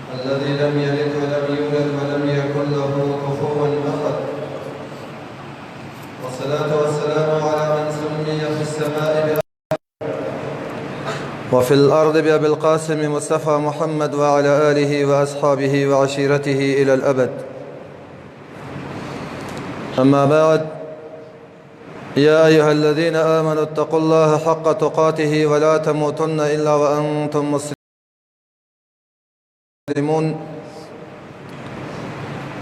الذي لم يلد ولم يولد ولم يكن له كفوا أحد. والصلاة والسلام على من سمي في السماء وفي الأرض بأبي القاسم مصطفى محمد وعلى آله وأصحابه وعشيرته إلى الأبد. أما بعد، يا أيها الذين آمنوا اتقوا الله حق تقاته ولا تموتن إلا وأنتم مسلمون.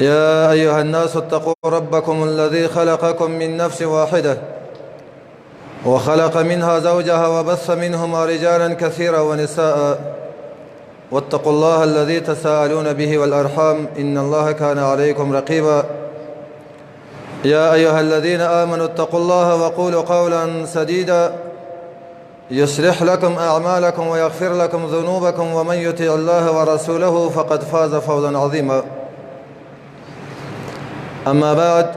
يا أيها الناس اتقوا ربكم الذي خلقكم من نفس واحدة وخلق منها زوجها وبث منهما رجالا كثيرا ونساء، واتقوا الله الذي تساءلون به والأرحام إن الله كان عليكم رقيبا. يا أيها الذين آمنوا اتقوا الله وقولوا قولا سديدا يصلح لكم أعمالكم ويغفر لكم ذنوبكم، ومن يطع الله ورسوله فقد فاز فوزا عظيما. أما بعد،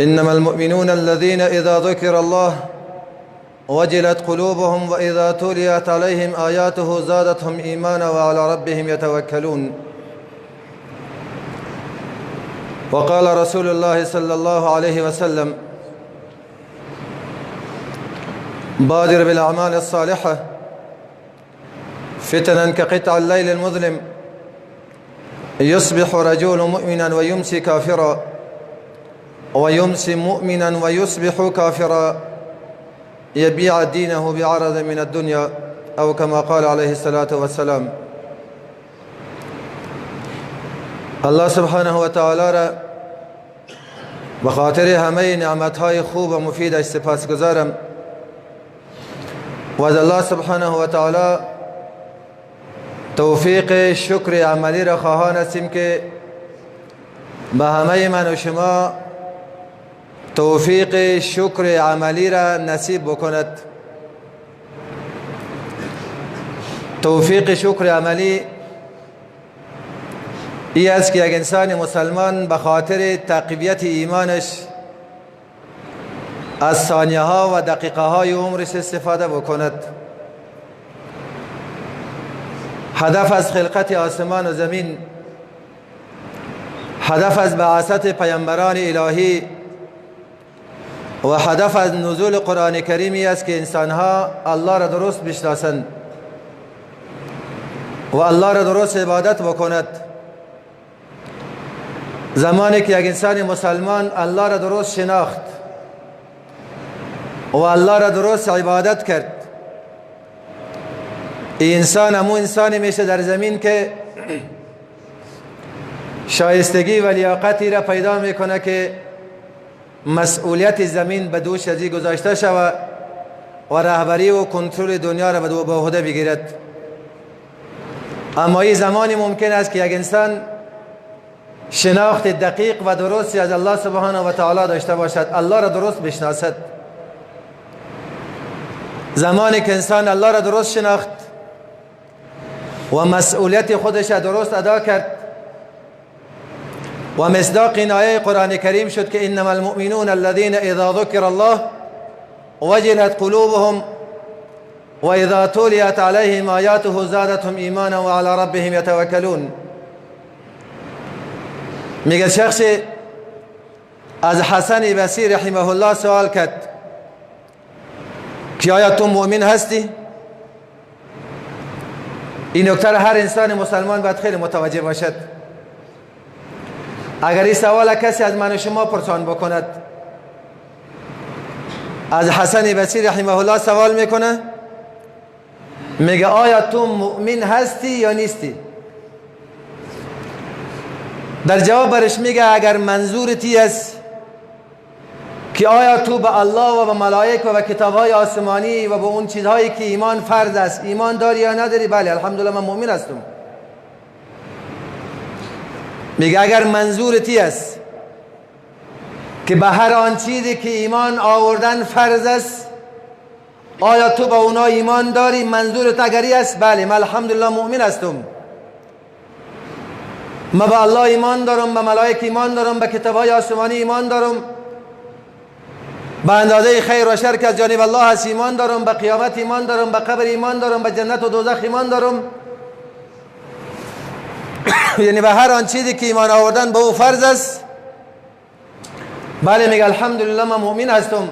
إنما المؤمنون الذين إذا ذكر الله وجلت قلوبهم وإذا تليت عليهم آياته زادتهم إيمانا وعلى ربهم يتوكلون. وقال رسول الله صلى الله عليه وسلم: بادر بالأعمال الصالحة فتنا كقطع الليل المظلم، يصبح رجل مؤمنا ويمسي كافرا، ويمسي مؤمنا ويصبح كافرا، يبيع دينه بعرض من الدنيا، أو كما قال عليه الصلاة والسلام. الله سبحانه و تعالی را به خاطر همه نعمت‌های خوب و مفیدش سپاسگزارم و از الله سبحانه و تعالی توفیق شکر عملی را خواهان هستیم که به همه من و شما توفیق شکر عملی را نصیب بکند. توفیق شکر عملی ای است که یک انسان مسلمان به خاطر تقویت ایمانش از ثانیه ها و دقیقه های عمرش استفاده بکند. هدف از خلقت آسمان و زمین، هدف از بعثت پیامبران الهی و هدف از نزول قرآن کریمی است که انسانها الله را درست بشناسند و الله را درست عبادت بکند. زمانی که یک انسان مسلمان الله را درست شناخت و الله را درست عبادت کرد، انسان همون انسانی میشه در زمین که شایستگی و لیاقتی را پیدا میکنه که مسئولیت زمین به دوش ازی گذاشته شود و رهبری و کنترل دنیا را به عهده بگیرد. اما این زمانی ممکن است که یک انسان شناخت دقیق و درستی از الله سبحانه و تعالی داشته باشد، الله را درست بشناسد. زمانی که انسان الله را درست شناخت و مسئولیت خودش را درست ادا کرد و مصداق این آیه قرآن کریم شد که انما المؤمنون الذين اذا ذکر الله وجلت قلوبهم واذا تليت عليهم آیاته زادتهم ایمانا وعلى ربهم يتوکلون. میگه شخص از حسن بصری رحمه الله سوال کرد که آیا تو مؤمن هستی؟ این نکته را هر انسان مسلمان باید خیلی متوجه باشد. اگر این سوال کسی از من و شما پرسان بکند، از حسن بصری رحمه الله سوال میکنه، میگه آیا تو مؤمن هستی یا نیستی؟ در جواب برش میگه اگر منظورتی است که آیا تو به الله و به ملائک و به کتابهای آسمانی و به اون چیزهایی که ایمان فرض است ایمان داری یا نداری؟ بله، الحمدلله من مؤمن هستم. میگه اگر منظورتی است که به هر آن چیزی که ایمان آوردن فرض است آیا تو به اونا ایمان داری؟ منظورت اگری است؟ بله، من الحمدلله مؤمن هستم. من به الله ایمان دارم، به ملائک ایمان دارم، به کتابهای آسمانی ایمان دارم، به اندازه خیر و شر که از جانب الله هست ایمان دارم، به قیامت ایمان دارم، به قبر ایمان دارم، به جنت و دوزخ ایمان دارم. یعنی به هر آن چیزی که ایمان آوردن به او فرض است. بله، میگه الحمدلله من مؤمن هستم،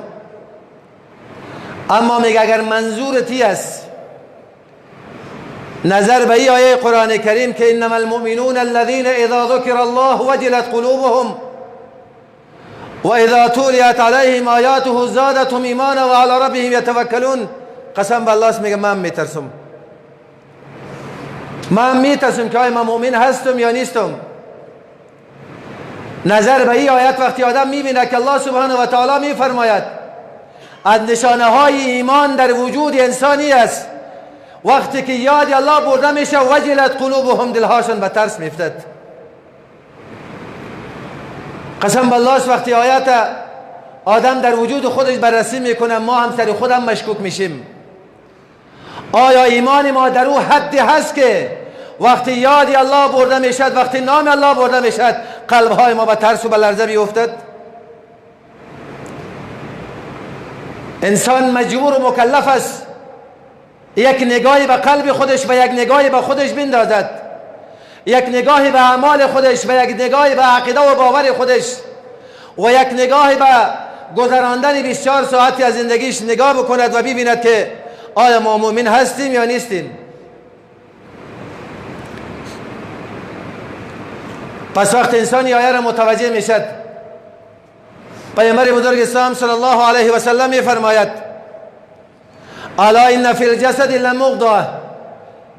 اما میگه اگر منظور تی است نظر به این آیه قرآن کریم که انما المؤمنون الذين اذا ذکر الله وجلت قلوبهم و اذا تلیت علیهم آیاته زادتهم ایمانا و علی ربهم یتوکلون، قسم به الله میگه من میترسم، من میترسم که آیا من مؤمن هستم یا نیستم. نظر به این آیت وقتی آدم میبینه که الله سبحانه و تعالی میفرماید از نشانه های ایمان در وجود انسانی است، وقتی که یاد الله برده میشه وجلت قلوبهم، دلهاشون به ترس میفتد. قسم بالله وقتی آیت آدم در وجود خودش بررسی میکنه، ما هم سر خودم مشکوک میشیم. آیا ایمان ما در او حدی هست که وقتی یاد الله برده میشد، وقتی نام الله برده میشد، قلبهای ما به ترس و به لرزه میافتد؟ انسان مجبور و مکلف است یک نگاهی به قلب خودش و یک نگاهی به خودش بندازد، یک نگاهی به اعمال خودش و یک نگاهی به عقیده و باور خودش و یک نگاهی به گذراندن 24 ساعتی از زندگیش نگاه بکند و ببیند که آیا ما مؤمن هستیم یا نیستیم. پس وقت انسان آیه را متوجه میشد، پیامبر بزرگ اسلام صلی الله علیه و سلم میفرماید الا ان فی الجسد لمضغه،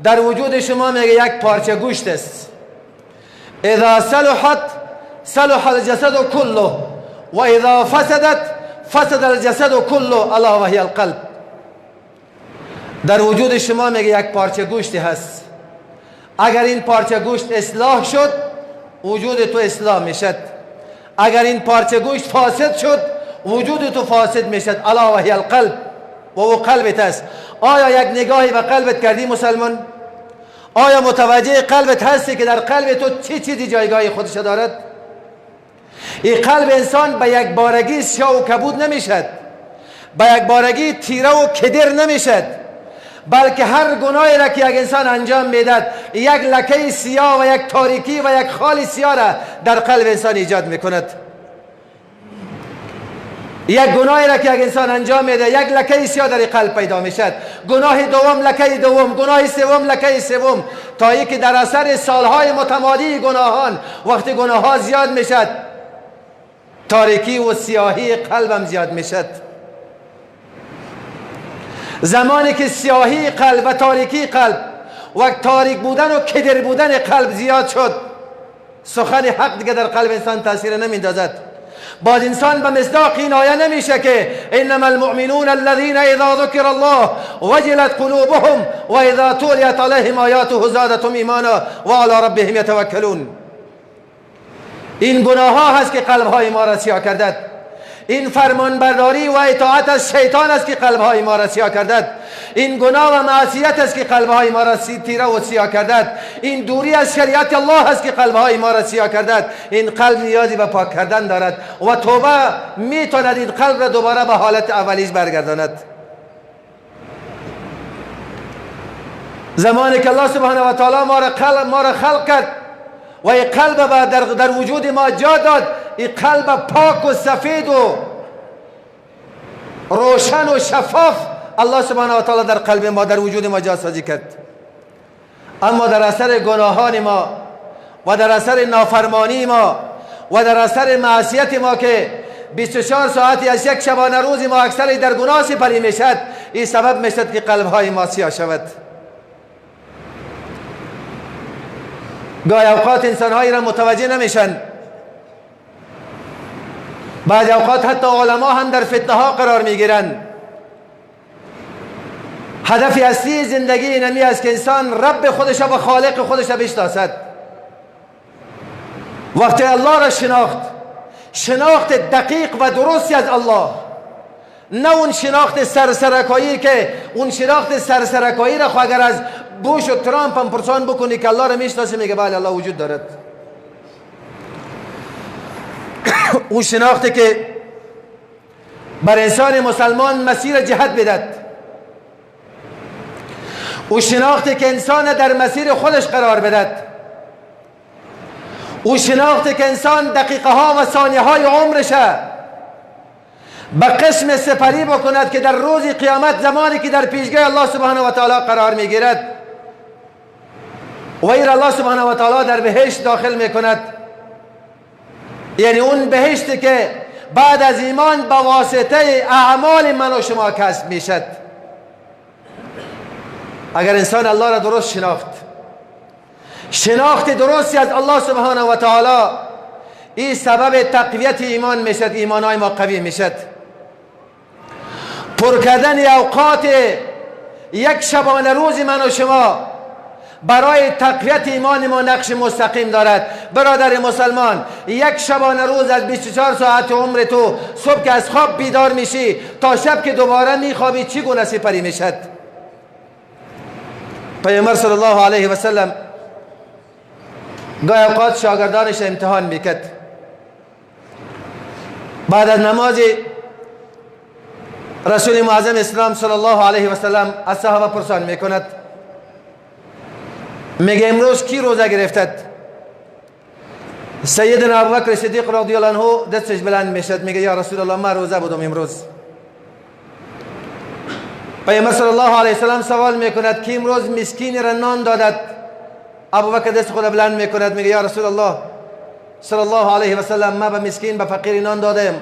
در وجود شما میگه یک پارچه گوشت است، اذا صلحت صلح الجسد كله و اذا فسدت فسد الجسد كله الا وهي القلب. در وجود شما میگه یک پارچه گوشتی هست، اگر این پارچه گوشت اصلاح شد وجود تو اصلاح میشد، اگر این پارچه گوشت فاسد شد وجود تو فاسد میشد. الا وهی القلب، و او قلبت است. آیا یک نگاهی به قلبت کردی مسلمان؟ آیا متوجه قلبت هستی که در قلب تو چه چیزی جایگاه خودش دارد؟ این قلب انسان به یک بارگی سیاه و کبود نمیشد، به یک بارگی تیره و کدر نمیشد، بلکه هر گناهی را که یک انسان انجام میداد یک لکه سیاه و یک تاریکی و یک خال سیاه را در قلب انسان ایجاد میکند. یک گناهی را که یک انسان انجام میده یک لکه سیاه در قلب پیدا میشد، گناه دوم لکه دوم، گناه سوم لکه سوم، تا اینکه در اثر سالهای متمادی گناهان وقتی گناه ها زیاد میشد تاریکی و سیاهی قلبم زیاد میشد. زمانی که سیاهی قلب و تاریکی قلب و تاریک بودن و کدر بودن قلب زیاد شد، سخن حق دیگه در قلب انسان تاثیر نمیندازد. باز انسان به مصداق این آیه نمیشه که انما المؤمنون الذين اذا ذکر الله وجلت قلوبهم و اذا تلیت علیهم آیاته زادتهم ایمانا و علی ربهم یتوکلون. این گناه ها هست که قلب های ما را سیاه کردد، این فرمانبرداری و اطاعت از شیطان است که قلبهای ما را سیاه کردد، این گناه و معصیت است که قلبهای ما را تیره و سیاه کردد، این دوری از شریعت الله است که قلبهای ما را سیاه کردد. این قلب نیازی به پاک کردن دارد و توبه میتواند این قلب را دوباره به حالت اولیش برگرداند. زمانی که الله سبحانه و تعالی ما را خلق کرد و این قلب در وجود ما جا داد، این قلب پاک و سفید و روشن و شفاف الله سبحانه و تعالی در قلب ما، در وجود ما جا سازی کرد. اما در اثر گناهان ما و در اثر نافرمانی ما و در اثر معصیت ما که 24 ساعتی از یک شبانه روز ما اکثر در گناه سپری میشد، این سبب میشد که قلبهای ما سیاه شود. گاهی اوقات انسانهایی را متوجه نمیشن، بعضی اوقات حتی علما هم در فتنه ها قرار میگیرند. هدف اصلی زندگی اینمی است که انسان رب خودش و خالق خودش بشناسد. وقتی الله را شناخت، شناخت دقیق و درستی از الله، نه اون شناخت سرسرکایی که اون شناخت سرسرکایی را اگر از بوش و ترامپ هم پرسان بکنی که الله را میشناسی، میگه بله الله وجود دارد. اون شناختی که بر انسان مسلمان مسیر جهت بدد، او شناختی که انسان در مسیر خودش قرار بدد، او شناختی که انسان دقیقه ها و ثانیه های عمرشه به قسم سپری بکند که در روز قیامت زمانی که در پیشگاه الله سبحانه و تعالی قرار میگیرد و ایر الله سبحانه و تعالی در بهشت داخل میکند، یعنی اون بهشتی که بعد از ایمان به واسطه اعمال من و شما کسب میشد. اگر انسان الله را درست شناخت، شناخت درستی از الله سبحانه و تعالی، این سبب تقویت ایمان میشد، ایمانهای ما قوی میشد. پر کردن اوقات یک شبانه روز من و شما برای تقویت ایمان ما نقش مستقیم دارد. برادر مسلمان، یک شبانه روز از 24 ساعت عمر تو، صبح که از خواب بیدار میشی تا شب که دوباره میخوابی، چگونه سپری میشد؟ پیامبر صلی الله علیه و سلم گاهی اوقات شاگردانش امتحان میکرد. بعد از نماز رسول معظم اسلام صلی الله علیه و سلم از صحابه پرسان میکند، میگه امروز کی روزه گرفتد؟ سیدنا ابوبکر صدیق رضی الله عنه دستش بلند میشد، میگه یا رسول الله من روزه بودم امروز. پیامبر صلی الله علیه و سلم سوال میکند کی امروز مسکین را نان دادد؟ ابوبکر دست خود بلند میکند، میگه یا رسول الله صلی الله علیه و سلم ما به مسکین به فقیر نان دادم.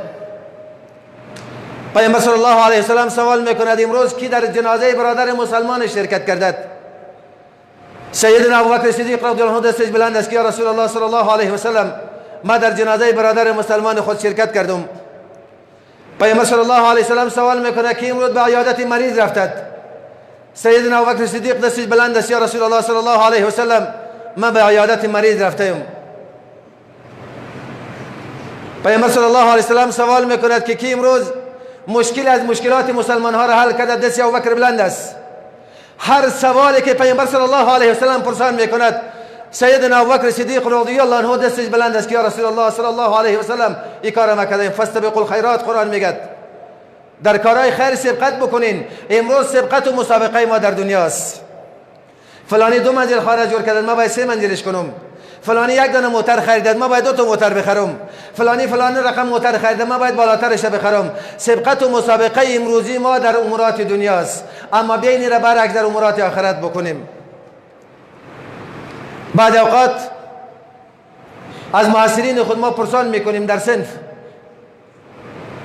پیامبر صلی الله علیه و سلم سوال میکند امروز کی در جنازه برادر مسلمان شرکت کردد؟ سیدنا ابوبکر صدیق رضی الله عنه دستش بلند است که یا رسول الله صلی الله علیه و سلم ما در جنازه برادر مسلمان خود شرکت کردم. پیامبر صلی الله علیه و سلم سوال میکنه که امروز به عیادت مریض رفتد؟ سیدنا ابوبکر صدیق دستش بلند است، یا رسول الله صلی الله علیه و سلم ما به عیادت مریض رفتیم. پیامبر صلی الله علیه و سلم سوال میکند که کی امروز مشکل از مشکلات مسلمان ها را حل کرده؟ دست ابوبکر بلند است. هر سوالی که پیامبر صلی الله علیه و سلم پرسان میکند، سیدنا ابوبکر صدیق رضی الله عنه دستش بلند است که یا رسول الله صلی الله علیه و سلم این کار ما کردیم. فاستبقوا الخیرات، قرآن میگه در کارهای خیر سبقت بکنین. امروز سبقت و مسابقه ما در دنیاست. فلانی 2 منزل خانه جور کردن، ما باید 3 منزلش کنم. فلانی 1 دانه موتر خریدن، ما باید 2 تا موتر بخرم. فلانی فلانی رقم موتر خریدن، ما باید بالاترش بخرم. سبقت و مسابقه امروزی ما در امورات دنیاست، اما بیاین را برعکس در امورات آخرت بکنیم. بعد اوقات از معاصرین خود ما پرسان میکنیم در صنف.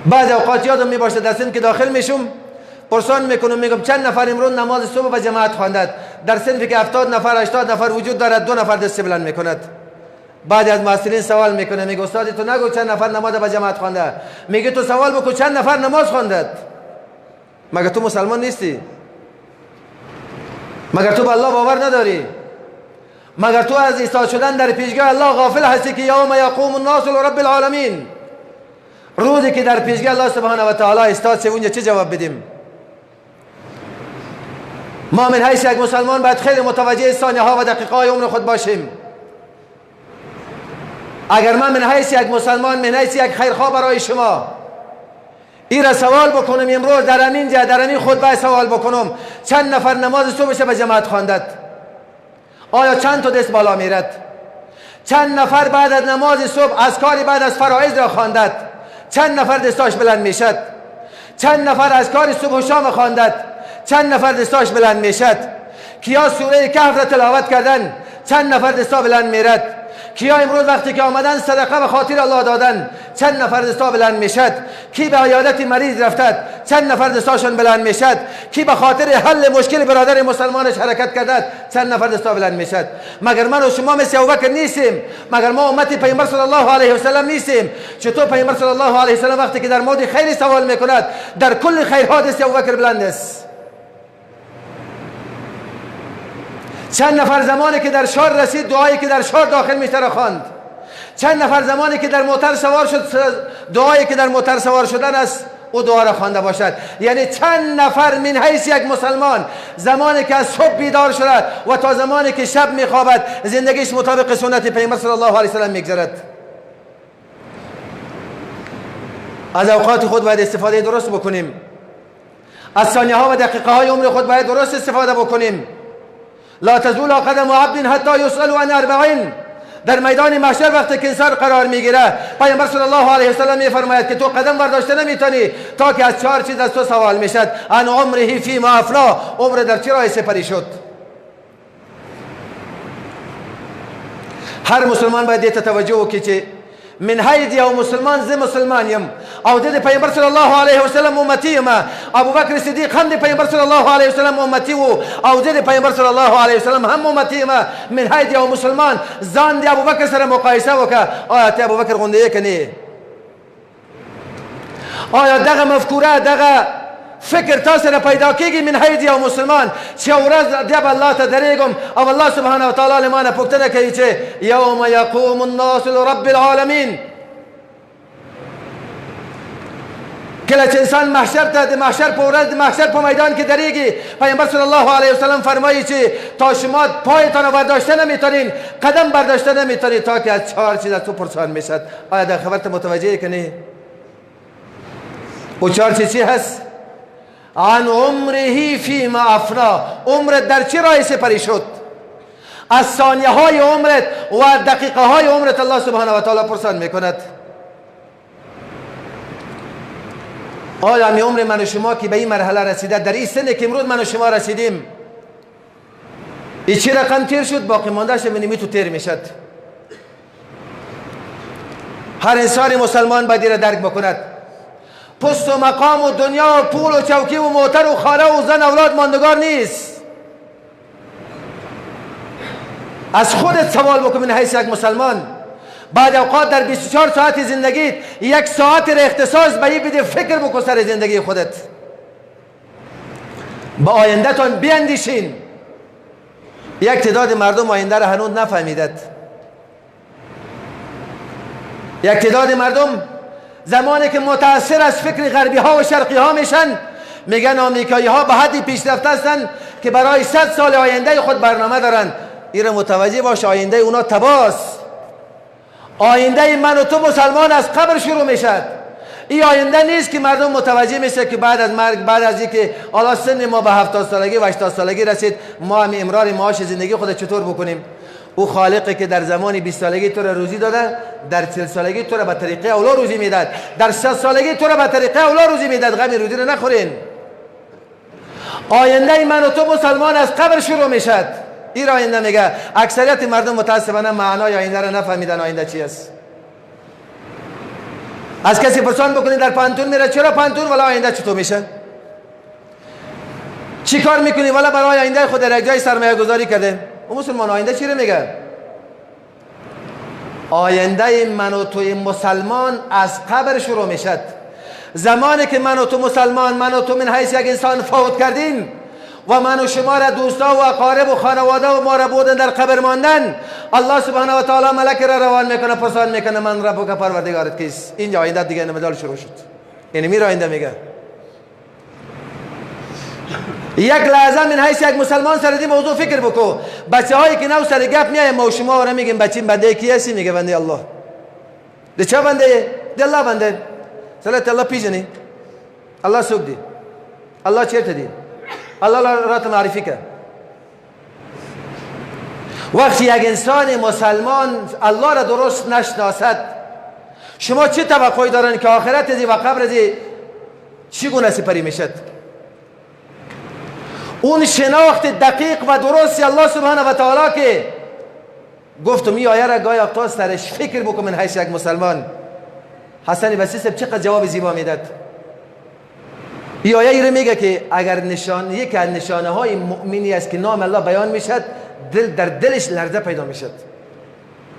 بعد اوقات یادم میباشه در صنف که داخل میشم پرسان میکنم، میگم چند نفر امروز نماز صبح به جماعت خواندند؟ در صنفی که 70 نفر 80 نفر وجود دارد، 2 نفر دست بلند میکند. بعد از معاصرین سوال میکنه، میگه استاد تو نگو چند نفر نماز به جماعت خوانده، میگه تو سوال بکن چند نفر نماز خواندند. مگر تو مسلمان نیستی؟ مگر تو به الله باور نداری؟ مگر تو از ایستاد شدن در پیشگاه الله غافل هستی که یوم یقوم الناس لرب العالمین، روزی که در پیشگاه الله سبحانه و تعالی ایستاد شه، اونجا چه جواب بدیم؟ ما من حیث یک مسلمان باید خیلی متوجه ثانیه ها و دقیقه های عمر خود باشیم. اگر من من حیث یک مسلمان، من حیث یک خیرخواه برای شما این را سوال بکنم امروز در همین جا در همین خطبه سوال بکنم چند نفر نماز صبحش به جماعت خواندند؟ آیا چند تا دست بالا میرد؟ چند نفر بعد از نماز صبح اذکار بعد از فرائض را خواندند؟ چند نفر دستاش بلند میشد؟ چند نفر اذکار صبح و شام خواندند؟ چند نفر دستاش بلند میشد؟ کیا سوره کهف را تلاوت کردن؟ چند نفر دستا بلند میرد؟ کیا امروز وقتی که آمدن صدقه به خاطر الله دادن؟ چند نفر دستا بلند میشد؟ کی به عیادت مریض رفتد؟ چند نفر دستاشون بلند میشد؟ کی به خاطر حل مشکل برادر مسلمانش حرکت کردد؟ چند نفر دستا بلند میشد؟ مگر من و شما مثل ابوبکر نیستیم؟ مگر ما امت پیامبر صلی الله علیه و سلم نیستیم؟ چطور پیامبر صلی الله علیه و سلم وقتی که در مورد خیر سوال میکند در کل خیرها دست ابوبکر بلند است؟ چند نفر زمانی که در شهر رسید دعایی که در شهر داخل میشه را خواند؟ چند نفر زمانی که در موتر سوار شد دعایی که در موتر سوار شدن است او دعا را خوانده باشد؟ یعنی چند نفر من حیث یک مسلمان زمانی که از صبح بیدار شده و تا زمانی که شب میخوابد زندگیش مطابق سنت پیامبر صلی الله علیه و سلم میگذرد؟ از اوقات خود باید استفاده درست بکنیم، از ثانیه ها و دقیقه های عمر خود باید درست استفاده بکنیم. لا تزول قدم عبد حتی یسأل عن 40. در میدان محشر وقتی که انسان قرار میگیره، پیامبر صلی الله علیه وسلم میفرماید که تو قدم برداشته نمیتونی تا که از 4 چیز از تو سوال میشد. عن عمره فیما افنا، عمر در چه راه سپری شد. هر مسلمان باید دې ته توجه وکړي چې من حیث یو مسلمان زه مسلمان یم او د پیغمبر صلی الله علیه وسلم امتی یم، ابوبکر صدیق هم د پیغمبر صلی الله علیه وسلم امتی وو او زه د پیغمبر صلی الله علیه وسلم هم امتی یم. من حیث یو مسلمان ځان د ابوبکر سره مقایسه وکړه، آیا ته ابوبکر غوندې یې که نه؟ آیا دغه مفکوره دغه فکر تا سره پیدا کېږي من حیث یو مسلمان چې یو ورځ بیا به الله ته درېږم او الله سبحانه وتعالی له ما نه پوښتنه کوي چې یوم یقوم الناس لرب العالمین. کله چې انسان محشر ته د محشر په ورځ د محشر په میدان کې درېږي، پیامبر صلی الله علیه وسلم فرمایي چې تا شما پایتان برداشته نمیتونین، قدم برداشته نمیتونید تا که از 4 چیز از تو پرسان میشد. آیا در خبرت متوجه کنی؟ او 4 چیز چی هست؟ عن عمره فیما افنا، عمرت در چه راه سپری شد؟ از ثانیه های عمرت و دقیقه های عمرت الله سبحانه و تعالی پرسان میکند. آیا می عمر من و شما که به این مرحله رسیده، در این سن که امروز من و شما رسیدیم، این چه رقم تیر شد؟ باقی مانده شه می تو تیر میشد. هر انسان مسلمان باید را درک بکند. پست و مقام و دنیا و پول و چوکی و موتر و خانه و زن اولاد ماندگار نیست. از خودت سوال بکن من حیث یک مسلمان. بعد اوقات در 24 ساعت زندگیت 1 ساعت را اختصاص به این بده، فکر بکن سر زندگی خودت، با آینده تان بیندیشین. یک تعداد مردم آینده را هنوز نفهمیدند. یک تعداد مردم زمانی که متاثر از فکر غربی ها و شرقی ها میشن، میگن آمریکایی ها به حدی پیشرفته هستند که برای 100 سال آینده خود برنامه دارن. این را متوجه باش، آینده اونا تباست. آینده من و تو مسلمان از قبر شروع میشد. این آینده نیست که مردم متوجه میشه که بعد از مرگ، بعد از اینکه حالا سن ما به 70 سالگی و 80 سالگی رسید، ما هم امرار معاش زندگی خود چطور بکنیم. او خالقی که در زمان 20 سالگی تو را روزی داده، در 40 سالگی تو را به طریقه اولا روزی میداد، در 60 سالگی تو را به طریقه اولا روزی میداد. غم روزی را نخورین. آینده من و تو مسلمان از قبر شروع میشد. این آینده میگه. اکثریت مردم متاسفانه معنای آینده را نفهمیدن. آینده چی است؟ از کسی پرسان بکنید در پانتون میره، چرا پانتون؟ ولی آینده چطور میشه؟ چی کار میکنی؟ ولی برای آینده خود در یک جای سرمایه گذاری کرده. او مسلمان آینده چی رو میگه؟ آینده من و توی مسلمان از قبر شروع میشد. زمانی که من و تو مسلمان، من و تو من حیث یک انسان فوت کردیم و من و شما را دوستا و اقارب و خانواده و ما را بودن در قبر ماندن، الله سبحانه و تعالی ملک را روان میکنه، پرسان میکنه من ربک پروردگارت کیست؟ اینجا آینده دیگه نمدال شروع شد. یعنی میره آینده میگه. یک لحظه من حیث یک مسلمان سر این موضوع فکر بکو. بچه هایی که نو سر گپ میایم ما و شما را میگیم بچیم بنده کی هستی؟ میگه بنده الله. ده چه بنده؟ ده الله بنده. صلات الله پیجنی، الله سوک دی، الله چیرته دی، الله را معرفی کرد. وقتی یک انسان مسلمان الله را درست نشناسد، شما چه توقعی دارن که آخرت ازی و قبر ازی چگونه سپری میشد؟ اون شناخت دقیق و درستی الله سبحانه و تعالی که گفتم این آیه را گاهی وقتا سرش فکر بکن من حیث یک مسلمان. حسن بصری صاحب چقدر جواب زیبا میداد. این آیه رو میگه که اگر نشان، یکی از نشانه های مؤمنی است که نام الله بیان میشد، دل در دلش لرزه پیدا میشد.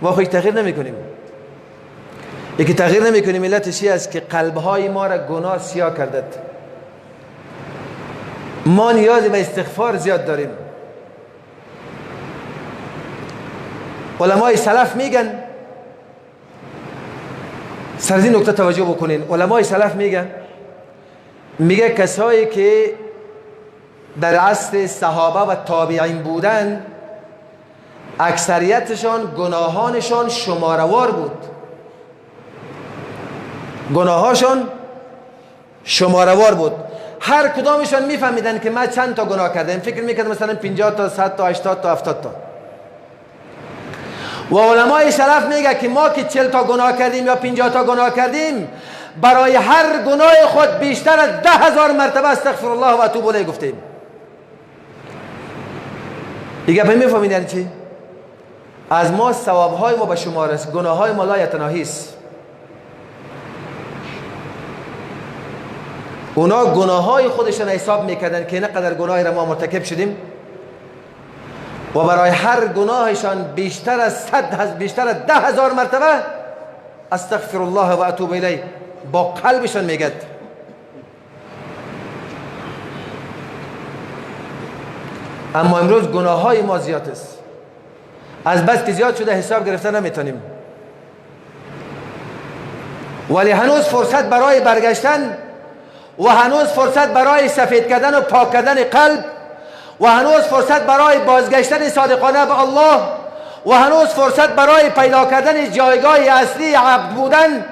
ما خود تغییر نمیکنیم. یکی تغییر نمیکنیم علتش است که قلب های ما را گناه سیاه کرده. ما نیاز به استغفار زیاد داریم. علمای سلف میگن، سر این نکته توجه بکنین، علمای سلف میگن، میگه کسایی که در عصر صحابه و تابعین بودن، اکثریتشان گناهانشان شماروار بود. گناهاشان شماروار بود. هر کدامشان میفهمیدن که من چند تا گناه کردم. فکر میکردم مثلا 50 تا، 100 تا، 80 تا، 70 تا. و علمای سلف میگه که ما که 40 تا گناه کردیم یا 50 تا گناه کردیم، برای هر گناه خود بیشتر از 10,000 مرتبه استغفر الله و اتوب الیه گفتیم. دیگه میفهمید یعنی چی؟ از ما ثوابهای ما به شمار است، گناه های ما لا یتناهی است. اونا گناه های خودشان حساب میکردن که اینقدر گناهی را ما مرتکب شدیم و برای هر گناهشان بیشتر از 10,000 مرتبه استغفر الله و اتوب الیه با قلبشان میگد. اما امروز گناه های ما زیاد است، از بس که زیاد شده حساب گرفته نمیتونیم، ولی هنوز فرصت برای برگشتن و هنوز فرصت برای سفید کردن و پاک کردن قلب و هنوز فرصت برای بازگشتن صادقانه به الله و هنوز فرصت برای پیدا کردن جایگاه اصلی عبد بودن،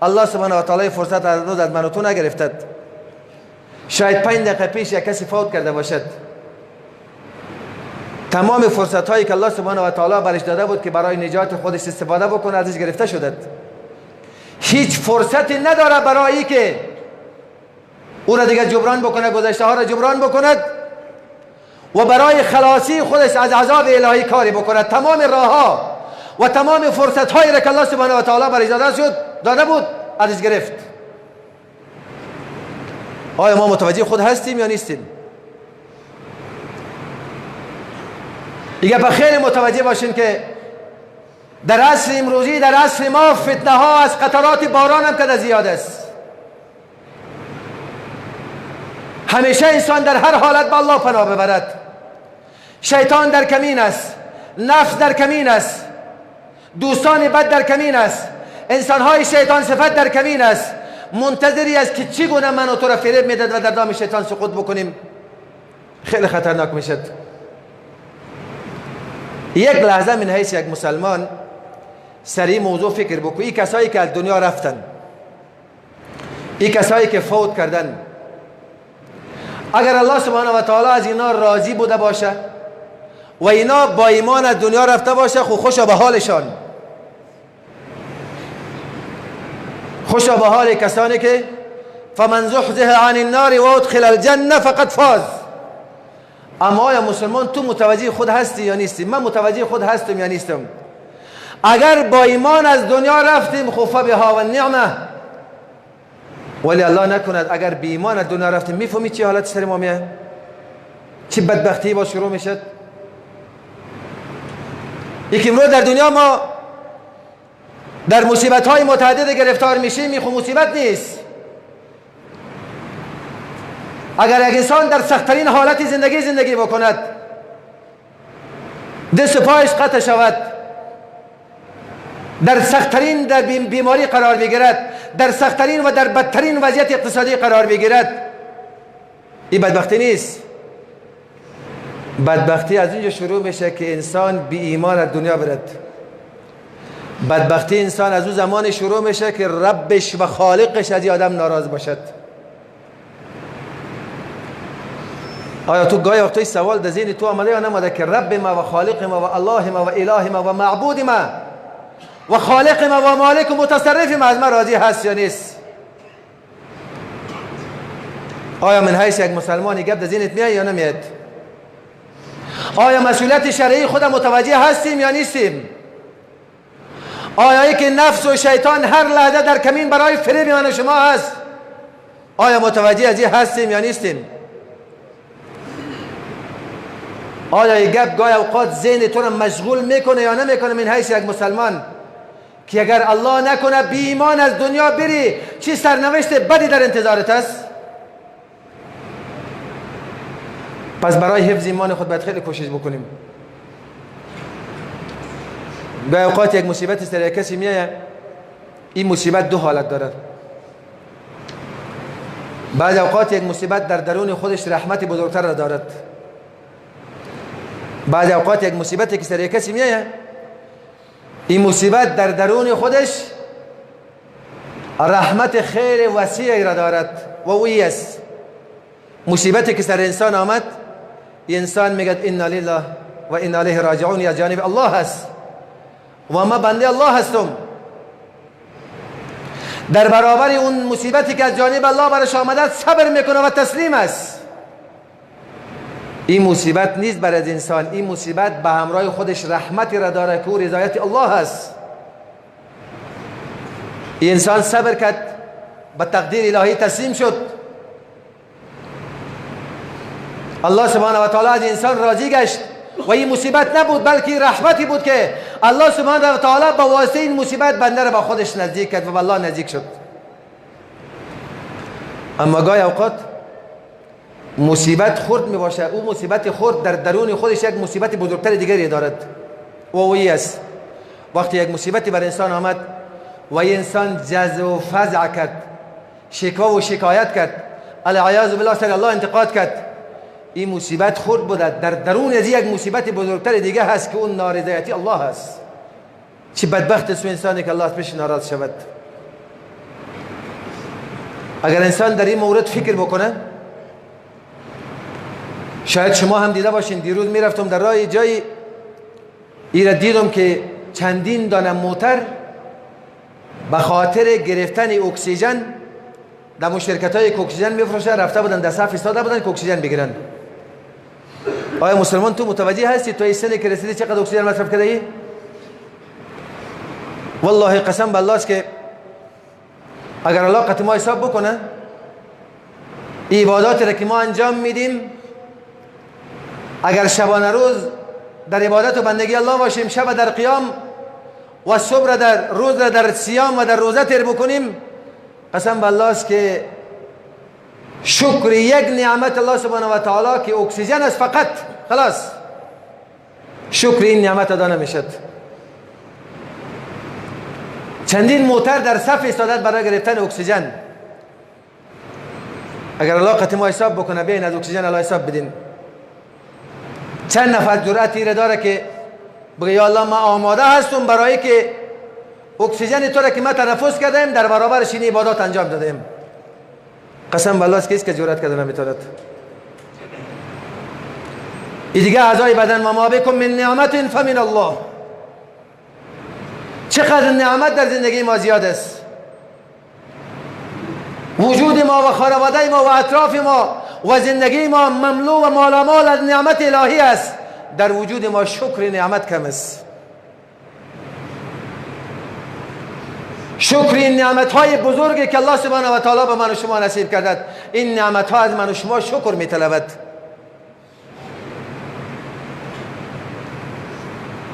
الله سبحانه و تعالی فرصت هنوز از من و تو نگرفتد. شاید 5 دقیقه پیش یک کسی فوت کرده باشد، تمام فرصت هایی که الله سبحانه و تعالی برش داده بود که برای نجات خودش استفاده بکنه ازش گرفته شده. هیچ فرصتی نداره برای که او را دیگه جبران بکنه، گذشته ها را جبران بکند و برای خلاصی خودش از عذاب الهی کاری بکند. تمام راه ها و تمام فرصت هایی را که الله سبحانه و تعالی برش داده بود ازش گرفت. آیا ما متوجه خود هستیم یا نیستیم؟ دیگه به خیلی متوجه باشین که در عصر امروزی، در عصر ما، فتنه ها از قطرات باران هم که زیاد است. همیشه انسان در هر حالت به الله پناه ببرد. شیطان در کمین است، نفس در کمین است، دوستان بد در کمین است، انسانهای شیطان صفت در کمین است. منتظری است که چگونه من و تو را فریب میداد و در دام شیطان سقوط بکنیم. خیلی خطرناک میشد. یک لحظه من حیث یک مسلمان سری موضوع فکر بکن. این کسایی که از دنیا رفتن، این کسایی که فوت کردن، اگر الله سبحانه و تعالی از اینا راضی بوده باشه و اینا با ایمان از دنیا رفته باشه، خو خوشا به حالشان، خوشا به حال کسانی که فمن زحزح عن النار و ادخل الجنه فقد فاز. اما آیا مسلمان تو متوجه خود هستی یا نیستی؟ من متوجه خود هستم یا نیستم؟ اگر با ایمان از دنیا رفتیم خو فبها و نعمه، ولی الله نکند اگر بی ایمان از دنیا رفتیم، میفهمی چه حالت سر ما میاد؟ چه بدبختی با شروع میشد؟ یکی امروز در دنیا ما در مصیبت های متعدد گرفتار میشیم، خو مصیبت نیست. اگر یک انسان در سختترین حالت زندگی بکند، دست پایش قطع شود، در سختترین در بیماری قرار بگیرد، در سختترین و در بدترین وضعیت اقتصادی قرار بگیرد، این بدبختی نیست. بدبختی از اینجا شروع میشه که انسان بی ایمان از دنیا برد. بدبختی انسان از اون زمان شروع میشه که ربش و خالقش از این آدم ناراض باشد. آیا تو گاهی وقتای سوال در ذهن تو آمده یا نماده که رب ما و خالق ما و الله ما و اله ما و معبود ما و خالق ما و مالک و متصرف ما از ما راضی هست یا نیست؟ آیا من حیث یک مسلمانی گپ در ذهنت میاد یا نمیاد؟ آیا مسئولیت شرعی خود متوجه هستیم یا نیستیم؟ آیا که نفس و شیطان هر لحظه در کمین برای فریب من و شما هست، آیا متوجه از این هستیم یا نیستیم؟ آیا این گپ گاهی اوقات ذهن تو را مشغول میکنه یا نمیکنه من حیث یک مسلمان که اگر الله نکنه بی ایمان از دنیا بری، چی سرنوشت بدی در انتظارت است؟ پس برای حفظ ایمان خود باید خیلی کوشش بکنیم. گاهی اوقات یک مصیبت سر کسی میآید، این مصیبت دو حالت دارد. بعض اوقات یک مصیبت در درون خودش رحمت بزرگتر را دارد. بعض اوقات یک مصیبتی که سر کسی میآید، این مصیبت در درون خودش رحمت خیلی وسیعی را دارد و اوی است. مصیبتی که سر انسان آمد، انسان میگه انا لله و انا الیه راجعون، یا جانب الله است. و ما بنده الله هستم. در برابر اون مصیبتی که از جانب الله برش آمده صبر میکنه و تسلیم است. این مصیبت نیست برای انسان، این مصیبت به همراه خودش رحمتی را داره که او رضایت الله است. این انسان صبر کرد، به تقدیر الهی تسلیم شد، الله سبحانه و تعالی از انسان راضی گشت و این مصیبت نبود بلکه رحمتی بود که الله سبحانه و تعالی با واسطه این مصیبت بنده را به خودش نزدیک کرد و به الله نزدیک شد. اما گاهی اوقات مصیبت خرد می باشه، او مصیبت خرد در درون خودش یک مصیبت بزرگتر دیگری دارد و اویی است. وقتی یک مصیبتی بر انسان آمد و انسان جزع و فزع کرد، شکوه و شکایت کرد، العیاذ بالله سر الله انتقاد کرد، این مصیبت خرد بوده، در درون از یک مصیبت بزرگتر دیگه هست که اون نارضایتی الله هست. چه بدبخت است انسانی که الله از پیش ناراض شود. اگر انسان در این مورد فکر بکنه، شاید شما هم دیده باشین، دیروز میرفتم در راه جایی ایره دیدم که چندین دانه موتر به خاطر گرفتن اکسیژن در شرکت های اکسیژن میفروشن رفته بودن در صف ایستاده بودن که اکسیژن بگیرن. آیا مسلمان تو متوجه هستی تو این سنی که رسیدی چقدر اکسیژن مصرف کرده ای؟ والله قسم به الله است که اگر الله قطع ما حساب بکنه، عبادات را که ما انجام میدیم، اگر شبانه روز در عبادت و بندگی الله باشیم، شب در قیام و صبح را در روز را در صیام و در روزه تیر بکنیم، قسم به الله است که شکر یک نعمت الله سبحانه و تعالی که اکسیژن است فقط، خلاص شکر این نعمت ادا نمیشد. چندین موتر در صف ایستادد برای گرفتن اکسیژن. اگر الله قطع ما حساب بکنه، بیاین از اکسیژن الله حساب بدین. چند نفر جرأت ایره داره که بگه یا الله ما آماده هستم برای که اکسیژن تو را که ما تنفس کردیم در برابرش این عبادات انجام دادیم. قسم بالله است که جرأت کرده نمیتواند. این دیگه اعضای بدن و ما بکم من نعمت فمن الله. چقدر نعمت در زندگی ما زیاد است. وجود ما و خانواده ما و اطراف ما و زندگی ما مملو و مالامال از نعمت الهی است. در وجود ما شکر نعمت کم است. شکر این نعمت های بزرگی که الله سبحانه و تعالی به من و شما نصیب کرد، این نعمت ها از من و شما شکر می طلبد.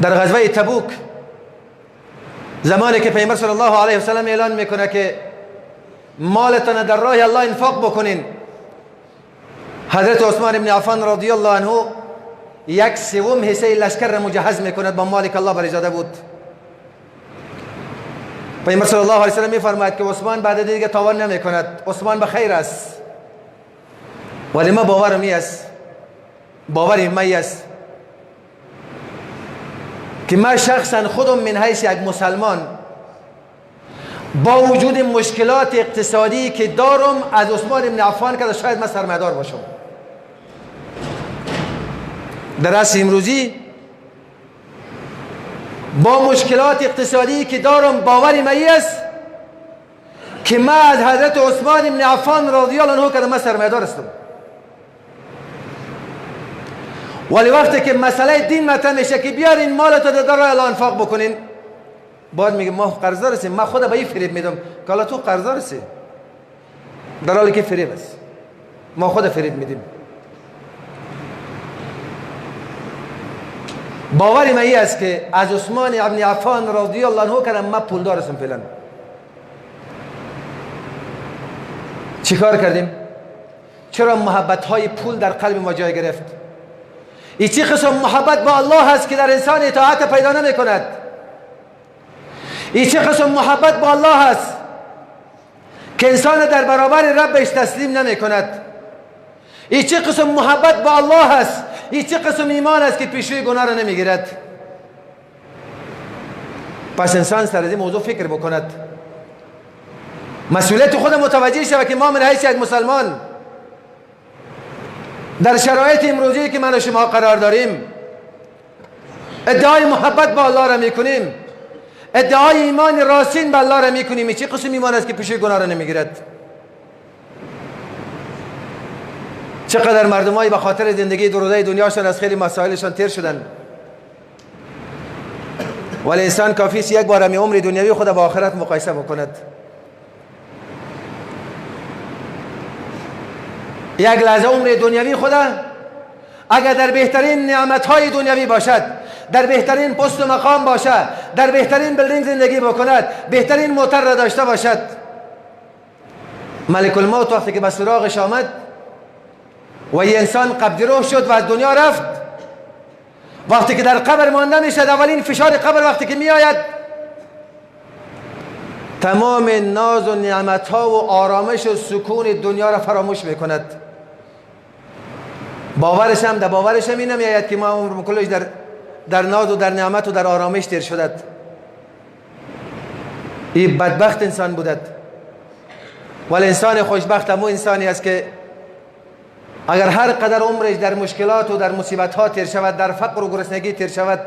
در غزوه تبوک زمانی که پیامبر صلی الله علیه و سلم اعلان میکنه که مالتان در راه الله انفاق بکنین، حضرت عثمان بن عفان رضی الله عنه 1/3 حصه لشکر را مجهز میکند با مالی که الله برش داده بود. پیامبر صلی الله علیه و سلم میفرماید که عثمان بعد دیگه تاوان نمیکند، عثمان به خیر است. ولی ما باورم این است، باور من است که من شخصا خودم من حیث یک مسلمان با وجود مشکلات اقتصادی که دارم از عثمان بن عفان که شاید من سرمایه‌دار باشم. در عصر امروزی با مشکلات اقتصادی که دارم باور من است که من از حضرت عثمان بن عفان رضی الله عنه که من سرمایه‌دار هستم. ولی وقتی که مسئله دین مطرح میشه که بیارین مالتو در راه الله انفاق بکنین، بعد میگه ما قرضدار هستیم. من خود به این فریب میدم که حالا تو قرضدار هستی، در حالی که فریب است. ما خود فریب میدیم. باور من این است که از عثمان ابن عفان رضی الله عنه کردم من پولدار هستم فعلا. چیکار کردیم؟ چرا محبت های پول در قلب ما جای گرفت؟ این چه قسم محبت با الله هست که در انسان اطاعت پیدا نمی کند؟ این چه قسم محبت با الله هست که انسان در برابر ربش تسلیم نمی کند؟ این چه قسم محبت با الله هست؟ این چه قسم ایمان است که پیشروی گناه را نمی گیرد؟ پس انسان سر از این موضوع فکر بکند، مسئولیت خود متوجه شود که ما من حیث یک مسلمان در شرایط امروزی که من و شما قرار داریم ادعای محبت با الله را میکنیم، ادعای ایمان راستین به الله را میکنیم، چه قسم ایمان است که پیش گناه را نمیگیرد؟ چقدر مردمایی به خاطر زندگی دو روزه دنیاشان از خیلی مسائلشان تیر شدن. ولی انسان کافی است یک بار هم عمر دنیوی خود با آخرت مقایسه بکند. یک لحظه عمر دنیوی خود اگر در بهترین نعمت‌های دنیوی باشد، در بهترین پست و مقام باشد، در بهترین building زندگی بکند، بهترین موتر را داشته باشد، ملک الموت وقتی که به سراغش آمد و این انسان قبض روح شد و از دنیا رفت، وقتی که در قبر مانده میشد، اولین فشار قبر وقتی که میآید، تمام ناز و نعمتها و آرامش و سکون دنیا را فراموش میکند. باورش هم در باورش هم این نمیآید که ما عمر کلش در ناز و در نعمت و در آرامش تیر شدد. این بدبخت انسان بودد. ولی انسان خوشبخت همو انسانی است که اگر هر قدر عمرش در مشکلات و در مصیبت ها تیر شود، در فقر و گرسنگی تیر شود،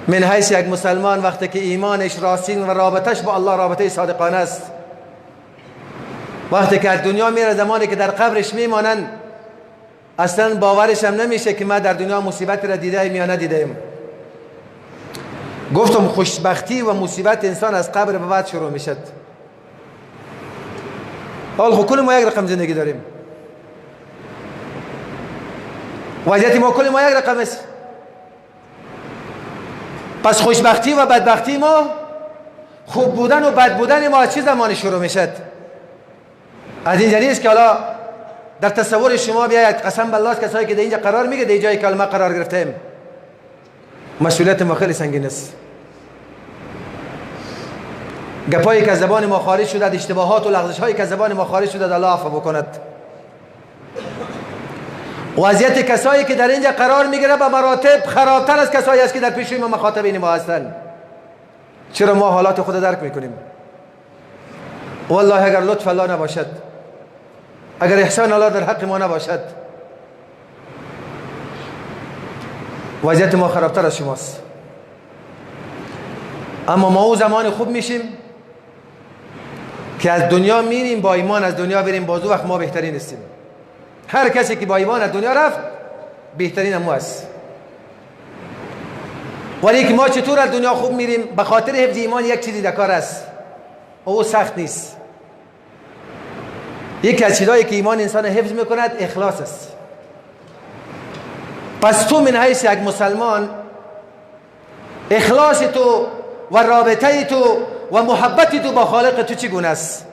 من حیث یک مسلمان وقتی که ایمانش راستین و رابطش با الله رابطه صادقانه است، وقتی که از دنیا میره، زمانی که در قبرش میمانند، اصلا باورش هم نمیشه که ما در دنیا مصیبت را دیده ایم یا ندیده ایم. گفتم خوشبختی و مصیبت انسان از قبر به بعد شروع میشد. حال خب کل ما یک رقم زندگی داریم، وضعیت ما کل ما یک رقم است. پس خوشبختی و بدبختی ما، خوب بودن و بد بودن ما از چه زمانی شروع میشد؟ از اینجا نیست که حالا در تصور شما بیاید. قسم بالله کسایی که در اینجا قرار میگه، در جای کلمه قرار گرفتیم، مسئولیت ما خیلی سنگین است. گپایی که از زبان ما خارج شده، اشتباهات و لغزش هایی که از زبان ما خارج شده، الله عفو بکند. وضعیت کسایی که در اینجا قرار میگیره به مراتب خرابتر از کسایی است که در پیش ما مخاطبین ما هستند. چرا ما حالات خود درک میکنیم؟ والله اگر لطف الله نباشد، اگر احسان الله در حق ما نباشد، وضعیت ما خرابتر از شماست. اما ما او زمان خوب میشیم که از دنیا میریم با ایمان، از دنیا بریم بازو وقت ما بهترین هستیم. هر کسی که با ایمان از دنیا رفت بهترین هم است. ولی که ما چطور از دنیا خوب میریم؟ به خاطر حفظ ایمان یک چیزی در کار است، او سخت نیست. یکی از چیزهایی که ایمان انسان حفظ میکند اخلاص است. پس تو من حیث یک مسلمان، اخلاص تو و رابطه تو و محبت تو با خالق تو چگونه است؟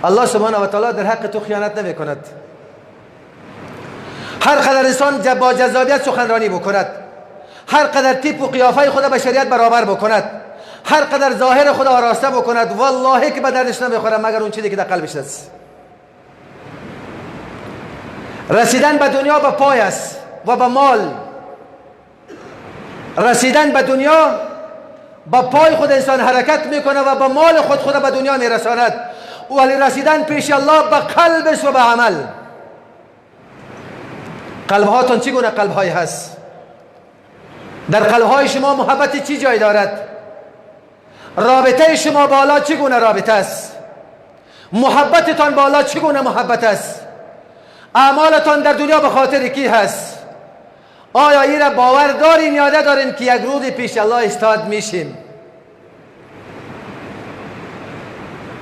الله سبحانه و تعالی در حق تو خیانت نمی کند. هر قدر انسان با جذابیت سخنرانی بکند، هر قدر تیپ و قیافه خود به شریعت برابر بکند، هر قدر ظاهر خود آراسته بکند، والله که به دردش نمیخوره مگر اون چیزی که در قلبش است. رسیدن به دنیا به پای است و به مال. رسیدن به دنیا با پای خود انسان حرکت میکنه و با مال خود خود به دنیا میرساند، ولی رسیدن پیش الله به قلبش و به عمل. قلب هاتون چگونه قلب های هست؟ در قلب های شما محبت چی جای دارد؟ رابطه شما با الله چگونه رابطه است؟ محبتتان با الله چگونه محبت است؟ اعمالتان در دنیا به خاطر کی هست؟ آیا این را باور دارین یا ندارین که یک روز پیش الله استاد میشیم؟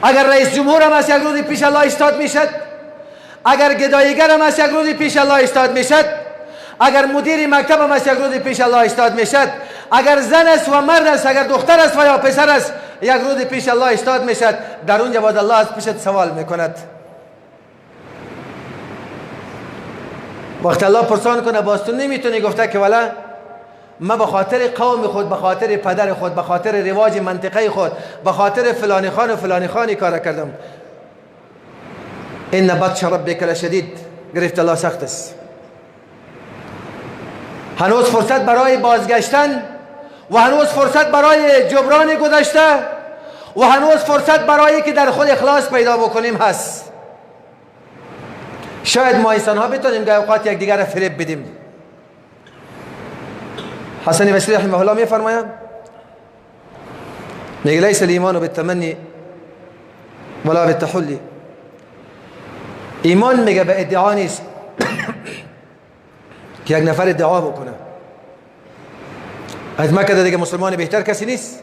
اگر رئیس جمهور هم است یک روز پیش الله استاد میشد، اگر گداییگر هم است یک روز پیش الله استاد میشد، اگر مدیر مکتب هم است یک روز پیش الله استاد میشد، اگر زن است و مرد است، اگر دختر است و یا پسر است، یک روز پیش الله استاد میشد. در اونجا باز الله از پیشت سوال میکند. وقت الله پرسان کنه باز تو نمیتونی گفته که والا ما به خاطر قوم خود، به خاطر پدر خود، به خاطر رواج منطقه خود، به خاطر فلانی خان و فلانی خانی کار کردم. ان بطش ربک لشدید، گرفت الله سخت است. هنوز فرصت برای بازگشتن و هنوز فرصت برای جبران گذشته و هنوز فرصت برای که در خود اخلاص پیدا بکنیم هست. شاید ما انسان ها بتونیم گاهی اوقات یکدیگر را فریب بدیم. حسن بصری رحمه الله میفرماید میگه لیس الایمان بالتمنی ولا بالتحلی. ایمان میگه به ادعا نیست که یک نفر ادعا بکنه از مکه دیگه مسلمان بهتر کسی نیست،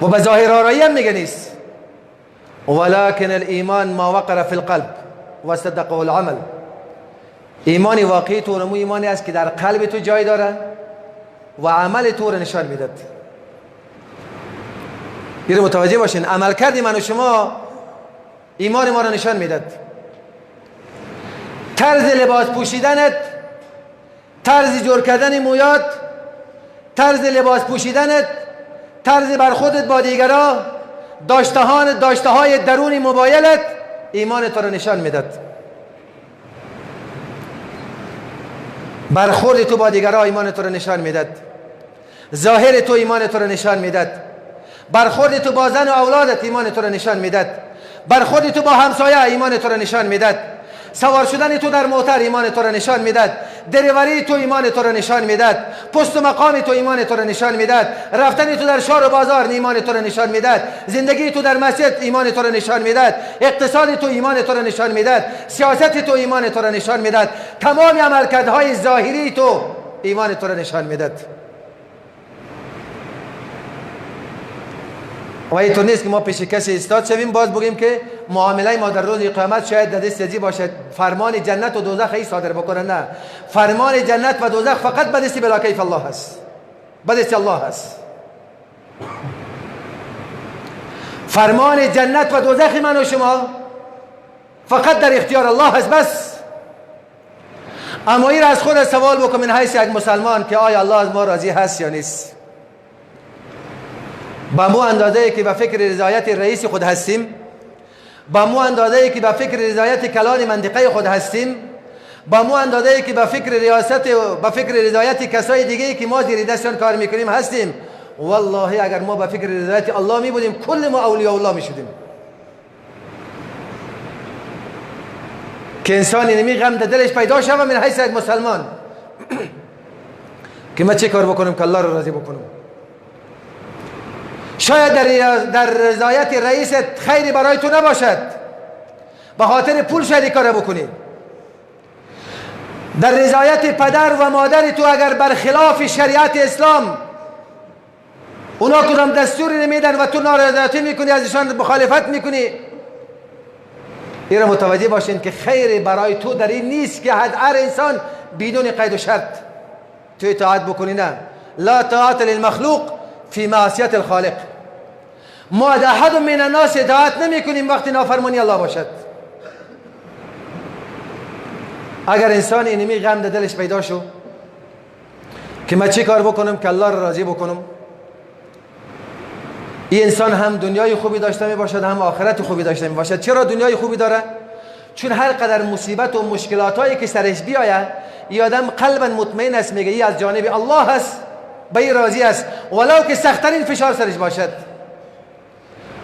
و به ظاهر آرایی هم میگه نیست. ولكن الایمان ما وقر فی القلب و صدقه العمل. ایمان واقعی تو نمو ایمانی است که در قلب تو جای داره و عمل تو رو نشان میداد. یه متوجه باشین، عمل کردی من و شما ایمان ما رو نشان میداد. طرز لباس پوشیدنت، طرز جور کردن مویات، طرز لباس پوشیدنت، طرز برخوردت با دیگرا، داشته های درون موبایلت ایمان تو رو نشان میداد. برخورد تو با دیگرا ایمان تو رو نشان میداد. ظاهر تو ایمان تو رو نشان میداد. برخورد تو با زن و اولادت ایمان تو رو نشان میداد. برخورد تو با همسایه ایمان تو رو نشان میداد. سوار شدن تو در موتر ایمان تو رو نشان میداد. دریوری تو ایمان تو رو نشان میداد. پست و مقام تو ایمان تو رو نشان میداد. رفتن تو در شهر و بازار ایمان تو رو نشان میداد. زندگی تو در مسجد ایمان تو رو نشان میداد. اقتصاد تو ایمان تو رو نشان میداد. سیاست تو ایمان تو رو نشان میداد. تمام عملکردهای ظاهری تو ایمان تو رو نشان میداد. و اینطور نیست که ما پیش کسی استاد شویم باز بگیم که معامله ما در روز قیامت شاید در دست ازی باشد، فرمان جنت و دوزخ ای صادر بکنه. نه، فرمان جنت و دوزخ فقط به دست بلا کیف الله هست، به دست الله هست. فرمان جنت و دوزخ من و شما فقط در اختیار الله هست بس. اما این را از خود سوال بکن من حیث یک مسلمان که آیا الله از ما راضی هست یا نیست. با مو اندازه که به فکر رضایت رئیس خود هستیم، با مو اندازه که به فکر رضایت کلان منطقه خود هستیم، با مو اندازه که به فکر ریاست و به فکر رضایت کسای دیگه که ما زیر دستشان کار میکنیم هستیم. والله اگر ما به فکر رضایت الله می بودیم کل ما اولیاء الله می شدیم. که انسان نمی غم در دلش پیدا شود من حیث یک مسلمان که ما چه کار بکنم که الله را راضی بکنم. شاید در رضایت رئیست خیری برای تو نباشد، به خاطر پول شاید کار بکنی. در رضایت پدر و مادر تو اگر برخلاف شریعت اسلام اونا کدام دستوری نمیدن و تو نارضایتی میکنی، از ایشان مخالفت میکنی، این را متوجه باشین که خیر برای تو در این نیست که هر انسان بدون قید و شرط تو اطاعت بکنی. نه، لا طاعت للمخلوق فی معصیت الخالق. ما از احد من الناس اطاعت نمی کنیم وقتی نافرمانی الله باشد. اگر انسان اینمی غم در دلش پیدا شو که من چه کار بکنم که الله را راضی بکنم، این انسان هم دنیای خوبی داشته می باشد هم آخرت خوبی داشته می باشد. چرا دنیای خوبی داره؟ چون هر قدر مصیبت و مشکلات هایی که سرش بیاید این آدم قلبا مطمئن است، میگه این از جانب الله است، به این راضی است ولو که سخت‌ترین فشار سرش باشد.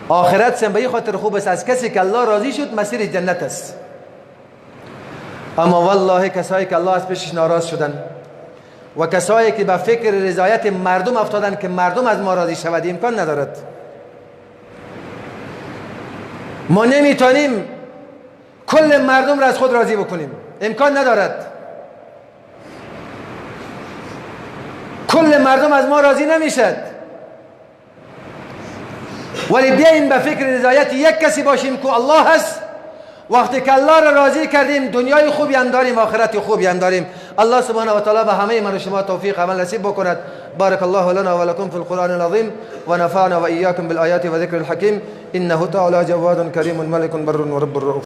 آخرت هم به این خاطر خوب است، از کسی که الله راضی شد مسیر جنت است. اما والله کسایی که الله از پیشش ناراض شدن و کسایی که به فکر رضایت مردم افتادن که مردم از ما راضی شود، امکان ندارد. ما نمیتونیم کل مردم را از خود راضی بکنیم، امکان ندارد. کل مردم از ما راضی نمیشد، ولی بیاییم به فکر رضایت یک کسی باشیم که الله هست. وقتی که الله را راضی کردیم دنیای خوبی هم داریم، آخرت خوبی هم داریم. الله سبحانه و تعالی به همه من و شما توفیق عمل نصیب بکند. بارک الله لنا ولكم في القرآن العظیم و نفعنا و ایاکم بالآیات و ذکر الحکیم انه تعالی جواد کریم ملک بر و رب الرؤوف.